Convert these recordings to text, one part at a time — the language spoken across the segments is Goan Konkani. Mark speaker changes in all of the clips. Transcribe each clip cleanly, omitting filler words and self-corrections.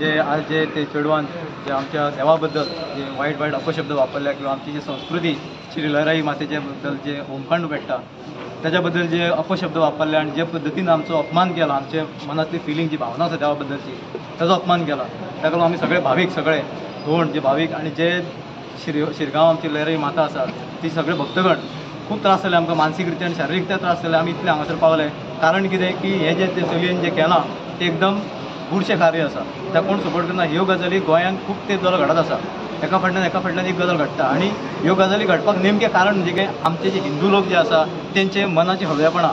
Speaker 1: जे आज जे ते चेडवान जे आमच्या देवा बद्दल जे वायट वायट अपशब्द वापरल्या किंवा आमची जी संस्कृती श्री लहराई मातेच्या बद्दल जे होमखंड पेट्टा त्याच्या बद्दल जे अपशब्द वापरले आणि जे पद्दतीन आमचो अपमान केला, आमचे मनातली फिलिंग जी भावना आसा देवा बद्दलची ताजो अपमान केला. ताका लागून आमी सगळे भावीक, सगळे धोंड जे भावीक आणि जे शिरगांव आमची लहराई माता आसा ती सगळे भक्तगण खूब त्रास जाले आमकां, मानसीक रित्या आनी शारिरीक रित्या त्रास जाले. आमी इतले हांगासर पावले कारण कितें की हें जें ते चलयेन जें केलां तें एकदम बुरशें कार्य आसा, ताका कोण सपोर्ट करना. ह्यो गजाली गोंयांत खूब तेंप जालो घडत आसा, एका फाटल्यान एका फाटल्यान एक गजाल घडटा आनी ह्यो गजाली घडपाक नेमकें कारण म्हणजे कितें आमचे जे हिंदू लोक जे आसा तेंचे मनाची हळवेपणां.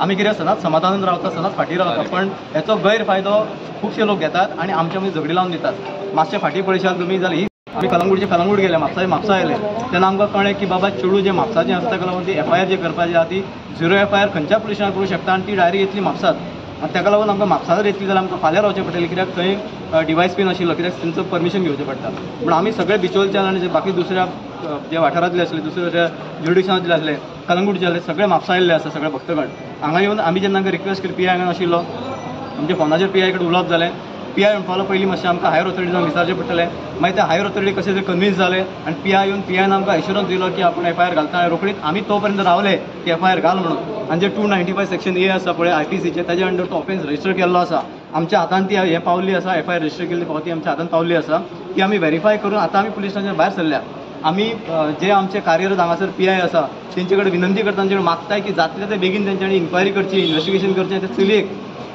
Speaker 1: आमी कितें सदांच समाधानान रावता, सदांच फाटीं रावता, पण हेचो गैरफायदो खुबशे लोक घेतात आनी आमच्या मदीं झगडी लावन दितात. मातशें फाटीं पळयशात तुमी जाल्यार ही आमी कलंगूटचे कलंगूट गेले, म्हापसा म्हापसा आयले तेन्ना आमकां कळ्ळें की बाबा चेडूं जें म्हापसाचें आसा ताका लागून ती एफ I R जे करपाची आसा ती झिरो एफ I R खंयच्या पुलीस स्टेशनार करूं शकता आनी ती डायरेक्ट येतली म्हापसात. आनी ताका लागून आमकां म्हापसा जर येतली जाल्यार आमकां फाल्यां रावचें पडटलें, कित्याक थंय डिवायस बी नाशिल्लो, कित्याक तांचो परमिशन घेवचें पडटा. पूण आमी सगळे बिचोलच्यान आनी जे बाकी दुसऱ्या जे वाठारांतले आसले, दुसऱ्या ज्युरिडिक्शनांतले आसले, कलंगूटचे आसले, सगळे म्हापसा आयिल्ले आसा सगळे भक्तगण. हांगा येवन आमी जेन्ना रिक्वेस्ट केली, पी I हांगा नाशिल्लो, आमच्या फोनाचेर पी I कडेन उलोवप जालें. पी I म्हणपाक पयलीं मातशें आमकां हायर ऑथॉरिटी जावन विचारचें पडटलें. मागीर ते हायर ऑथॉरिटी कशें तरी कन्विन्स जाले आनी पी I येवन पी आयन आमकां एश्युरन्स दिलो की आपूण एफ I R घालता. रोखडीच आमी तो पर्यंत रावले की एफ I R घाल म्हणून. आनी जे 295 सेक्शन ए आसा पळय I P सीचे, ताजे अंडर तो ऑफेन्स रजिस्टर केल्लो आसा. आमच्या हातान ती हें पावल्ली आसा, एफ I R register केल्ली पावती आमच्या हातान पावल्ली आसा, ती आमी व्हेरीफाय करून आतां आमी पुलीस स्टेशनाच्या भायर सरल्या. आमी जे आमचे कार्यरत हांगासर पी I आसा तेंचे कडेन विनंती करता, तांचे कडेन मागताय की जातले ते बेगीन तेंच्यांनी इन्क्वायरी करची, इन्वेस्टिगेशन करचें, ते चलयेक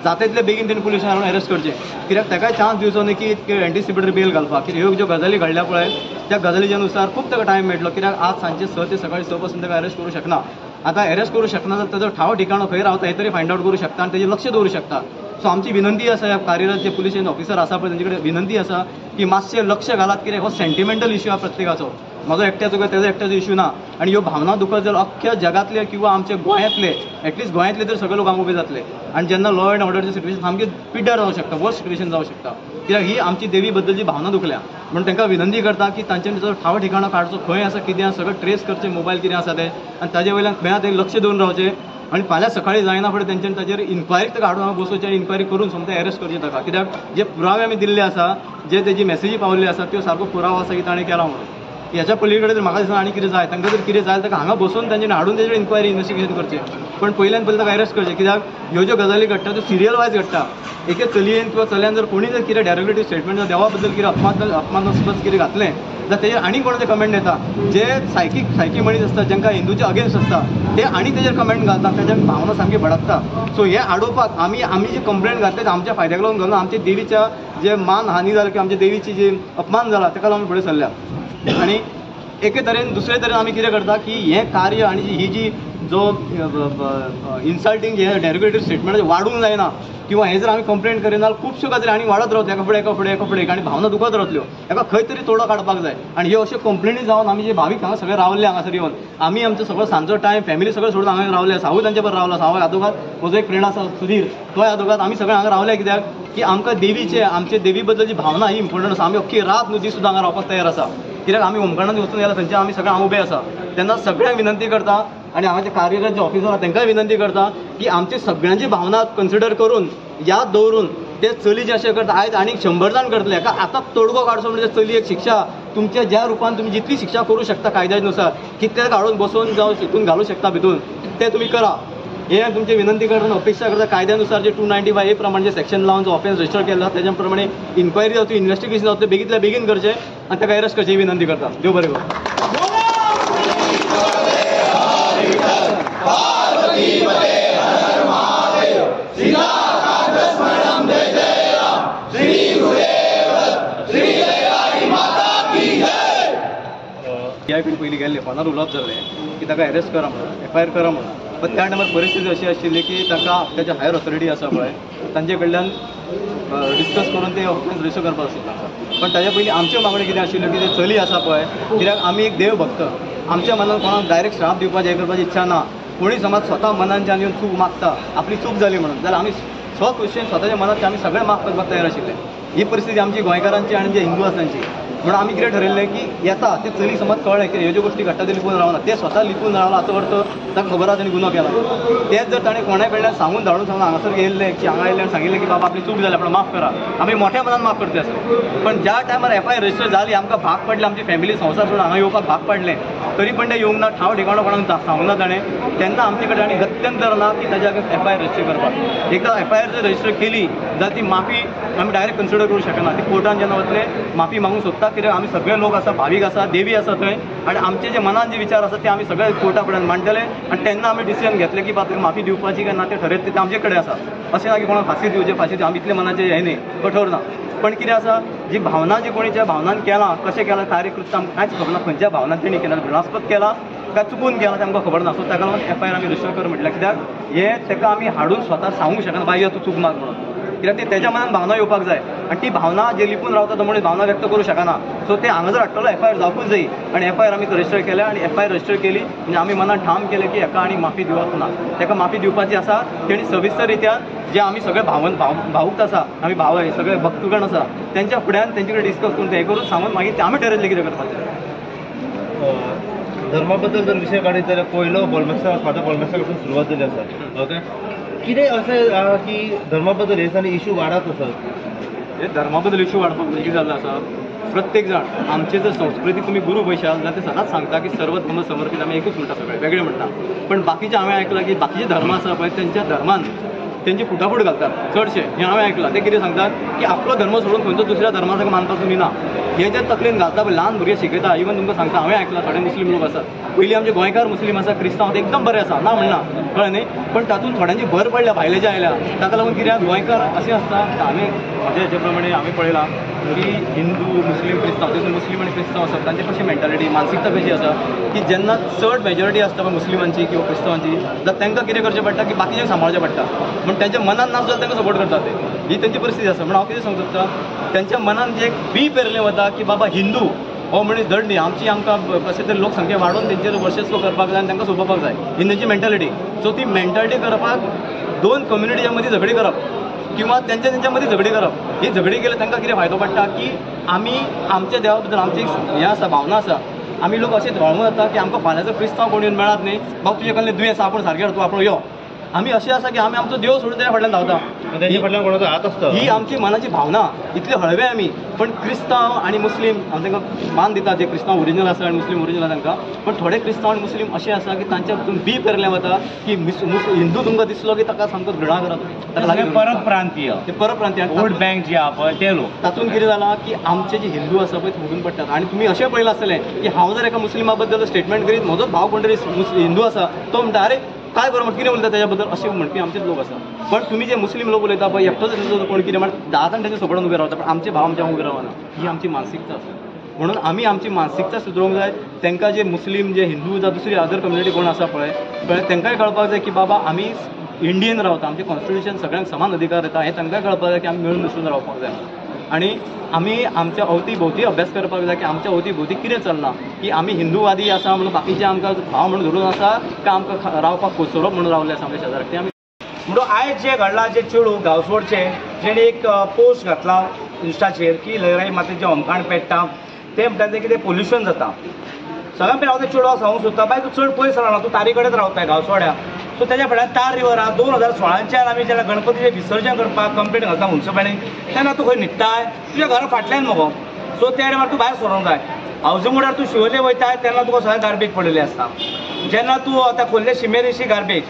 Speaker 1: जाता तितले बेगीन तेणी पुलीस हाडून अरेस्ट करचें. कित्याक ताकाय चान्स दिवचो न्ही की एंटिसिपेटरी बेल घालपाक. कित्याक ह्यो ज्यो गजाली घडल्या पळय त्या गजालीच्या नुसार खूब ताका टायम मेळटलो. कित्याक आज सांजचे 6 ते सकाळी 6 पासून ताका अरेस्ट करूं शकना. आतां अरेस्ट करूं शकना जाल्यार ताजो ठाव ठिकाणो खंय रावता हें तरी फायंड आवट करूं शकता आनी तेजें लक्ष दवरूं शकता. सो आमची विनंती आसा ह्या कार्यरत जे पुलीस ऑफिसर आसा पळय तेंचे कडेन विनंती आसा की मातशें लक्ष घालात, कित्याक हो सेंटिमेंटल इश्यू आसा प्रत्येकाचो, म्हजो एकट्याचो किंवा तेजो एकट्याचो इश्यू ना. आनी ह्यो भावना दुखत जाल्यार अख्ख्या जगांतले किंवा आमच्या गोंयांतले, एटलिस्ट गोंयांतले तर सगळे लोक हांगा उबे जातले आनी जेन्ना लॉ एंड ऑर्डरचें सिट्युएशन सामकें पिड्ड्यार जावंक शकता, वर्स्ट सिट्युएशन जावंक शकता. कित्याक ही आमची देवी बद्दलची भावना दुखल्या. म्हणून तांकां विनंती करता की तांच्यांनी जो ठाव ठिकाणो काडचो, खंय आसा कितें आसा सगळें ट्रेस करचें, मोबायल कितें आसा तें, आनी ताजे वयल्यान खंय आसा तें लक्ष दवरून रावचें. आनी फाल्यां सकाळीं जायना फुडें तेंच्यांनी ताजेर इन्क्वायरी ताका हाडून हांगा बसोवचें आनी इन्क्वायरी करून सोमतें अरेस्ट करचें ताका. कित्याक जे पुरावे आमी दिल्ले आसा, जे तेजी मॅसेजी पावल्ली आसा त्यो सारको पुरावो आसा की ताणें केला म्हणून. ह्याच्या पलीकडे जर म्हाका दिसना आनी कितें जाय, तांकां जर कितें जाय ताका हांगा बसून तांच्यांनी हाडून तेजेर इन्क्वायरी इन्वेस्टिगेशन करचें. पण पयल्यान पयलीं ताका अरेस्ट करचें. कित्याक ह्यो ज्यो गजाली घडटा त्यो सिरियल वायज घडटा. एके चलयेन किंवा चल्यान जर कोणी जर कितें डेरोगेटिव्ह स्टेटमेंट जर देवा बद्दल कितें अपमानास्पद कितें घातलें जाल्यार तेजेर आनी कोणाचे कमेंट येता, जे सायकी मनीस आसता जांकां हिंदूचे अगेन्स्ट आसता ते आनी तेजेर कमेंट घालता, तेज्या भावना सामकी भडकता. सो हें आडोवपाक आमी आमी जी कंप्लेंट घातले ते आमच्या फायद्याक लागून घालून आमच्या देवीच्या जे मान हानी जाला किंवा आमच्या देवीची जी अपमान जाला ताका लागून फुडें सरल्या. आनी एके तरेन दुसरे तरेन आमी कितें करता की हें कार्य आनी ही जी जो इन्सल्टींग हे डेरोगेटिव्ह स्टेटमेंट वाडूंक जायना किंवा हें जर आमी कंप्लेंट करिना जाल्यार खुबश्यो गजाली आनी वाडत रावतल्यो, एका फुडें एका फुडें एका फुडें, आनी भावना दुखत रावतल्यो. हेका खंय तरी तोडो काडपाक जाय. आनी ह्यो अश्यो कंप्लेनी जावन आमी जे भावीक हांगा सगळे रावले हांगासर येवन आमी आमचो सगळो सांजचो टायम फॅमिली सगळें सोडून हांगा रावले. हांवूय तांचे बरोबर रावलो, हांव आदोगाद, म्हजो एक फ्रेंड आसा सुधीर, तोय आदोगाद, आमी सगळे हांगा रावले कित्याक की आमकां देवीचे आमचे देवी बद्दलची भावना ही इम्पोर्टंट आसा. आमी अख्खी रात न्हू दीस सुद्दां हांगा रावपाक तयार आसा. कित्याक आमी होमखणांत वचून गेल्यार थंयचे आमी सगळे हांगा उबे आसा. तेन्ना सगळ्यांक विनंती करता आनी हांगाचे कार्यरत जे ऑफिसर आसा तांकांय विनंती करता की आमची सगळ्यांची भावना कन्सिडर करून याद दवरून ते चली जे अशें करता आयज आनीक 100 जाण करतले. हाका आतां तोडगो काडचो म्हणजे चलयेक शिक्षा तुमच्या ज्या रुपान तुमी जितली शिक्षा करूं शकता कायद्या नुसार, कितले हाडून बसोवन जावं हितून घालूं शकता भितून ते तुमी करा. हे तुमची विनंती करता, अपेक्षा करता कायद्यानुसार जे 295 ए प्रमाणे जे सेक्शन लावन जो ऑफेन्स रजिस्टर केला आसा तेज्या प्रमाणे इन्क्वायरी जावची, इन्वेस्टिगेशन जावचें, बेगींतल्या बेगीन करचें आनी ताका अरेस्ट करचें ही विनंती करता. देव बरें करूं. पी I कडेन पयलीं गेल्ले, फोनार उलोवप जालें की ताका अरेस्ट करा म्हणून, एफ I R करा म्हणून. पण त्या टायमार परिस्थिती अशी आशिल्ली की तांकां ताच्या हायर ऑथॉरिटी आसा पळय तांचे कडल्यान डिस्कस करून ते ऑफेन्स रजिस्टर करपाक आशिल्लें तांकां. पण ताच्या पयलीं आमच्यो मागण्यो कितें आशिल्ल्यो की ते चली आसा पळय, कित्याक आमी एक देव भक्त, आमच्या मनान कोणाक डायरेक्ट श्राप दिवपाची हें करपाची इच्छा ना. कोणी समज स्वता मनांच्यान येवन चूक मागता, आपली चूक जाली म्हणून, जाल्यार आमी स्वखुशेन स्वताच्या मनांत आमी सगळे माफ करपाक तयार आशिल्ले. ही परिस्थिती आमची गोंयकारांची आनी जे हिंदू आसा तांची. म्हणून आमी कितें ठरयल्लें की येता ते चली समज कळ्ळें की ह्यो ज्यो गोश्टी घडटा त्यो लिपून रावना, ते स्वता लिपून रावला हाचो अर्थ ताका खबर आसा ताणें गुन्हो केला. तेच जर ताणें कोणाय कडल्यान सांगून धाडून सांगून हांगासर येयल्लें की हांगा येयल्लें आनी सांगिल्लें की बाबा आपली चूक जाली, आपण माफ करा, आमी मोठ्या मनान माफ करता आसले. पण ज्या टायमार एफ I R register जाली आमकां भाग पडलें, आमची फॅमिली संवसार सोडून हांगा येवपाक भाग पडलें, तरी पण ते येवंक ना, ठाव ठिकाणो कोणाक सांगूंक ना ताणें, तेन्ना आमचे कडेन आनी गत्यंतर ना की ताज्या एफ I R register करपाक. एकदां एफ I R जर रजिस्टर केली जाल्यार ती माफी आमी डायरेक्ट कन्सिडर करूं शकना. ती कोर्टान जेन्ना वतले माफी मागूंक सोदता, कित्याक आमी सगळे लोक आसा, भावीक आसा, देवी आसा थंय, आनी आमचे जे मनान जे विचार आसा ते आमी सगळे कोर्टा फुड्यान मांडटले आनी तेन्ना आमी डिसिजन घेतले की बाबा माफी दिवपाची काय ना ते ठरयत ते आमचे कडेन आसा. अशें ना की कोणाक फांशी दिवचें, फांशी दिवचें, आमी इतले मनाचे हें न्ही, कठोर ना. पण कितें आसा, जी भावना जी कोणी ज्या भावनान केलां, कशें केलां कार्यकृत्य आमकां कांयच खबर ना, खंयच्या भावनान तेणी केलां, घृणास्पद केलां काय चुकून केलां तें आमकां खबर ना. सो ताका लागून एफ I R आमी रजिस्टर कर म्हटल्यार, कित्याक हें ताका आमी हाडून स्वता सांगूंक शकना बाय तूं चूक माग म्हणून, कित्याक ते तेज्या मनान भावना येवपाक जाय आनी ती भावना जे लिपून रावता तो म्हणून भावना व्यक्त करूं शकना. सो ते हांगा जर हाडटलो एफ I R जावपूच जाय आनी एफ I R आमी रजिस्टर केल्या आनी एफ I R register केली म्हणजे आमी मनान ठाम केलें की हेका आनी माफी दिवप ना. ताका माफी दिवपाची आसा तेणी सविस्तर रित्यान जे आमी सगळे भावूक आसा, आमी भाव हे सगळे भक्तगण आसा, तेंच्या फुड्यान तेंचे कडेन डिस्कस करून ते करून सांगून मागीर ते आमी ठरयतले कितें करपाचें.
Speaker 2: धर्मा बद्दल जर विशय काडीत जाल्यार पयलो बोलमेसा, फादर बोलमेसा कडसून सुरवात जाली आसा. ओके, कितें अशें आहा की धर्मा बद्दल हे दिसांनी इशू वाडत आसात?
Speaker 1: हे धर्मा बद्दल इशू वाडपाक म्हणजे कितें जाल्लें आसा, प्रत्येक जाण आमचे जर संस्कृती तुमी गुरू पळयशात जाल्यार ते सदांच सांगता की सर्व धर्म समर्पीत, आमी एकूच म्हणटा, सगळे वेगळे म्हणटा. पण बाकीचे हांवें आयकलां की बाकीचे धर्म आसा पळय तेंच्या धर्मान तेंची फुटाफूट घालतात चडशे, हें हांवें आयकलां. ते कितें सांगतात की आपलो धर्म सोडून खंयचो दुसऱ्या धर्मा ताका मानपाचो न्ही ना, हे जे तकलेन घालता पळय ल्हान भुरगे शिकयता. इवन तुमकां सांगता हांवें आयकलां थोडे मुस्लीम लोक आसात, पयलीं आमचे गोंयकार मुस्लीम आसा, क्रिस्तांव ते एकदम बरे आसा, ना म्हणना, कळ्ळें न्ही, पण तातूंत थोड्यांची भर पडल्या, भायले जे आयल्या ताका लागून कित्याक गोंयकार अशें आसता. हांवें म्हज्या हेजे प्रमाणे हांवें पळयलां की हिंदू मुस्लीम क्रिस्तांव, तितून मुस्लीम आनी क्रिस्तांव आसात तांची कशी मेंटालिटी, मानसिकता कशी आसा की जेन्ना चड मेजॉरिटी आसता पळय मुस्लिमांची किंवा क्रिस्तांवांची, जाल्यार तांकां कितें करचें पडटा की बाकीच्यांक सांबाळचें पडटा, म्हण तेंच्या मनान नासलो जाल्यार तांकां सपोर्ट करता ते, ही तेंची परिस्थिती आसा. म्हण हांव कितें सांगूंक सोदता, तेंच्या मनान जे एक बी पेरलें वता की बाबा हिंदू हो मनीस धड न्ही, आमची आमकां कशें तरी लोकसंख्या वाडोवन तेंचेर वर्चस्व करपाक जाय आनी तांकां सोंपोवपाक जाय, ही तेंची मेंटालिटी. सो ती मेंटालिटी करपाक दोन कम्युनिटीच्या मदीं झगडी करप किंवा तेंच्या तेंच्या मदीं झगडी करप, ही झगडी केल्यार तांकां कितें फायदो पडटा की आमी आमच्या देवा बद्दल आमची हें आसा, भावना आसा, आमी लोक अशें धोळमून जाता की आमकां फाल्यांचो क्रिस्तांव कोण येवन मेळत न्ही, बाबा तुजे कडल्यान दुयेंस आसा, आपूण सारकें तूं आपूण यो, आमी अशें आसा की आमी आमचो देव सोडून तेज्या फाटल्यान धांवता,
Speaker 2: तेंच्या फाटल्यान कोणाचो हात आसता,
Speaker 1: ही आमची मनाची भावना. इतले हळवे आमी, पण क्रिस्तांव आनी मुस्लीम आमी तांकां मान दिता, जे क्रिस्तांव ओरिजिनल आसा आनी मुस्लीम ओरिजिनल आसा तांकां, पण थोडे क्रिस्तांव आनी मुस्लीम अशें आसा की तांच्या हितून बी पेरलें वता की हिंदू तुमकां दिसलो की ताका सामको घृणा करात, ताका लागीं
Speaker 3: परप्रांतीय,
Speaker 1: ते परप्रांतीय
Speaker 3: वोट बँक जी आहा पळय ते लोक.
Speaker 1: तातूंत कितें जालां की आमचे जे हिंदू आसा पळय फुगून पडटात. आनी तुमी अशें पळयलां आसतलें की हांव जर एका मुस्लिमा बद्दल स्टेटमेंट करीत म्हजो भाव कोण तरी हिंदू आसा तो म्हणटा अरे काय बरोबर कितें उलयता तेज्या बद्दल, अशें म्हणपी आमचेच लोक आसा. पण तुमी जे मुस्लीम लोक उलयता पळय एकटोच कोण कितें म्हणटा 10 जाण तेंच्या सपोर्टान उबे रावता, पण आमचे भाव आमच्या उबे रावना, ही आमची मानसिकता आसा. म्हणून आमी आमची मानसिकता सुदरोवंक जाय. तांकां जे मुस्लीम जे हिंदू जावं दुसरी अदर कम्युनिटी कोण आसा पळय कळ्ळें, तांकांय कळपाक जाय की बाबा आमी इंडियन रावता, आमचें कॉन्स्टिट्युशन सगळ्यांक समान अधिकार दिता, हें तांकांय कळपाक जाय की आमी मेळून मिसळून रावपाक जाय. आनी आमी आमच्या अवती भोवती अभ्यास करपाक जाय की आमच्या अवती भोवती कितें चल्लां, की आमी हिंदूवादी आसा म्हणून बाकीचे आमकां भाव म्हणून धरून आसा काय आमकां रावपाक कोसरोप म्हणून रावले आसा आमच्या शेजाराक, ते आमी
Speaker 3: म्हणून आयज जें घडलां जें चेडूं गांवसोडचें जेणें एक पोस्ट घातला इन्स्टाचेर की लयराई मातेचें होमखाण पेट्टा, तें म्हणटा तें कितें पोल्युशन जाता. सगळ्यां पयलीं हांव तें चेडवाक सांगूंक सोदता, बाय तूं चड पयस रावना, तूं तारी कडेन रावताय गांवसोड्या, सो तेज्या फाटल्यान तार रिवर आहा. 2016च्यान आमी जेन्ना गणपतीचें विसर्जन करपाक कंप्लेन घालता मुन्सिपालिटीन, तेन्ना तूं खंय न्हिदताय, तुज्या घरा फाटल्यान मगो, सो त्या टायमार तूं भायर सरोंक जाय. हावजींग बोर्डार तूं शिवोले वयताय तेन्ना तुका सगळें गार्बेज पडलेली आसता, जेन्ना तूं आतां खोल्ले शिमेर येशी गार्बेज,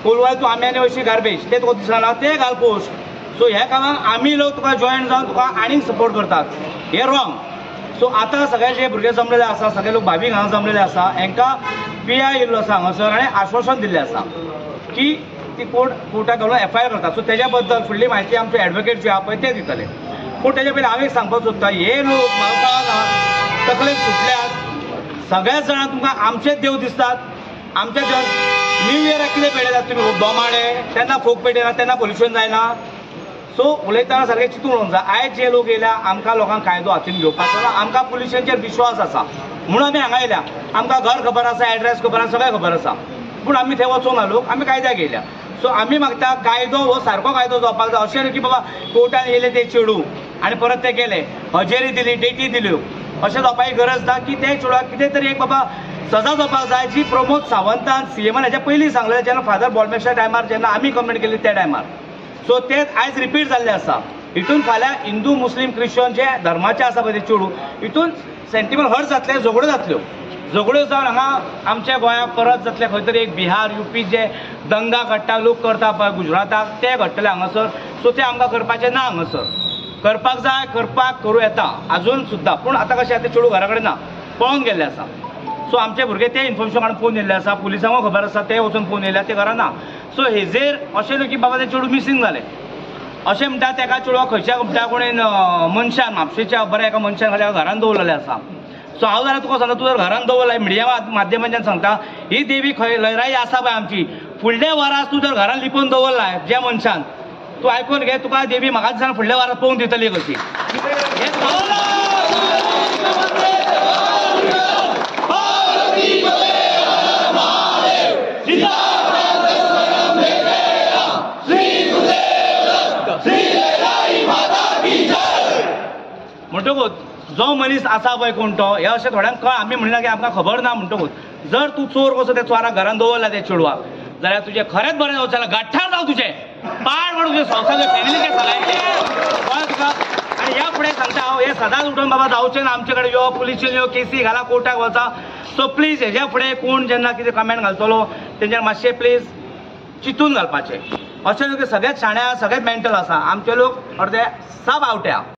Speaker 3: कोलवाय तूं आंब्यानी वयशी गार्बेज, तें तुका दिसना, तें घाल पोस्ट. सो ह्या कामाक आमी लोक तुका जॉयन जावन तुका आनीक सपोर्ट करतात, हें रॉंग. सो आतां सगळे जे भुरगे जमलेले आसा, सगळे लोक भावीक हांगा जमलेले आसा, हांकां पी I येयल्लो आसा हांगासर आनी आश्वासन दिल्लें आसा की ती कोर्टाक घालून एफ I R करता. सो तेज्या बद्दल फुडली म्हायती आमचे एडवोकेट जे आहा पळय ते दितले. पूण तेज्या पयलीं हांव एक सांगपाक सोदता, हे लोक म्हाका कळना तकलेक सुटल्यात, सगळ्याच जाणां तुमकां आमचेच देव दिसतात, आमच्या देव न्यू इयराक कितें पेटयतात तुमी बोमाडे, तेन्ना फोग पेटयना, तेन्ना पोल्युशन जायना. सो उलयतना सारकें चिंतून उलोवंक जाय. आयज जे लोक येयल्या आमकां लोकांक कायदो हातीन घेवपाचो ना, आमकां पुलिशेंचेर विश्वास आसा म्हणून आमी हांगा येयल्या. आमकां घर खबर आसा, एड्रेस खबर आसा, सगळें खबर आसा, पूण आमी थंय वचूंक ना लोक, आमी कायद्याक येयल्या. सो आमी मागता कायदो हो सारको कायदो जावपाक जाय, अशें न्हू की बाबा कोर्टान येयले ते चेडूं आनी परत ते गेले, हजेरी दिली, डेटी दिल्यो. अशें जावपाची गरज ना की ते चेडवाक कितें तरी एक बाबा सजा जावपाक जाय जी प्रमोद सावंतान सीएमान हेच्या पयलीं सांगलें जेन्ना फादर बॉलमेक्षा टायमार जेन्ना आमी कंप्लेन केली त्या टायमार. सो ते आयज रिपीट जाल्लें आसा. हितून फाल्यां हिंदू मुस्लीम क्रिश्चन जे धर्माचे आसा पळय ते चेडूं हितून सेंटिमेंट हर्ट जातले, झगड्यो जातल्यो, झगड्यो जावन हांगा आमच्या गोंयांत परत जातले खंय तरी एक बिहार युपी जे दंगा घडटा लोक करता पळय गुजराताक ते घडटले हांगासर. सो ते आमकां करपाचें ना, हांगासर करपाक जाय, करपाक करूं येता आजून सुद्दां. पूण आतां कशें आतां चेडूं घरा कडेन ना, पळोवन गेल्ले आसा. सो आमचे भुरगे ते इन्फॉर्मेशन काडून पळोवन येयल्ले आसा, पुलिसांक खबर आसा, ते वचून पळोवन येयल्या, ते घरा ना. सो हेजेर अशें न्हू की बाबा तें चेडूं मिसींग जालें अशें म्हणटा. तेका चेडवाक खंयच्या म्हणटा कोणें मनशान म्हापशेच्या बऱ्या एका मनशान खाली घरान दवरलेलें आसा. सो हांव जाल्यार तुका सांगता, तूं जर घरान दवरलाय मिडिया माध्यमांच्यान सांगता ही देवी खंय लयराई आसा पळय आमची, फुडल्या वरास तूं जर घरान लिपोवन दवरलाय ज्या मनशान, तूं आयकून घे, तुका देवी म्हाका दिसना फुडल्या वरात पळोवन दितली कशी. म्हणटकूच जो मनीस आसा पळय कोण तो हे अशें थोड्यांक कळ आमी म्हणिना की आमकां खबर ना. म्हणटकूच जर तूं चोर कसो त्या चोराक घरान दवरला त्या चेडवाक जाल्यार तुजें खरेंच बरें जावचें ना, गट्ठार जावं तुजें, पाड पडूं तुजें संवसार, फॅमिलीचें सगळ्यांचें कळ्ळें तुका. आनी ह्या फुडें सांगता हांव, हें सदांच उठून बाबा जावचें ना, आमचे कडेन यो पुलिशेन यो केसी घाला कोर्टाक वचा. सो प्लीज हेज्या फुडें कोण जेन्ना कितें कमेंट घालतलो तेंच्यान मातशें प्लीज चिंतून घालपाचें. अशें न्हू की सगळेच शाणे आसा, सगळेच मेंटल आसा, आमचे लोक अर्दे सब आवट्या.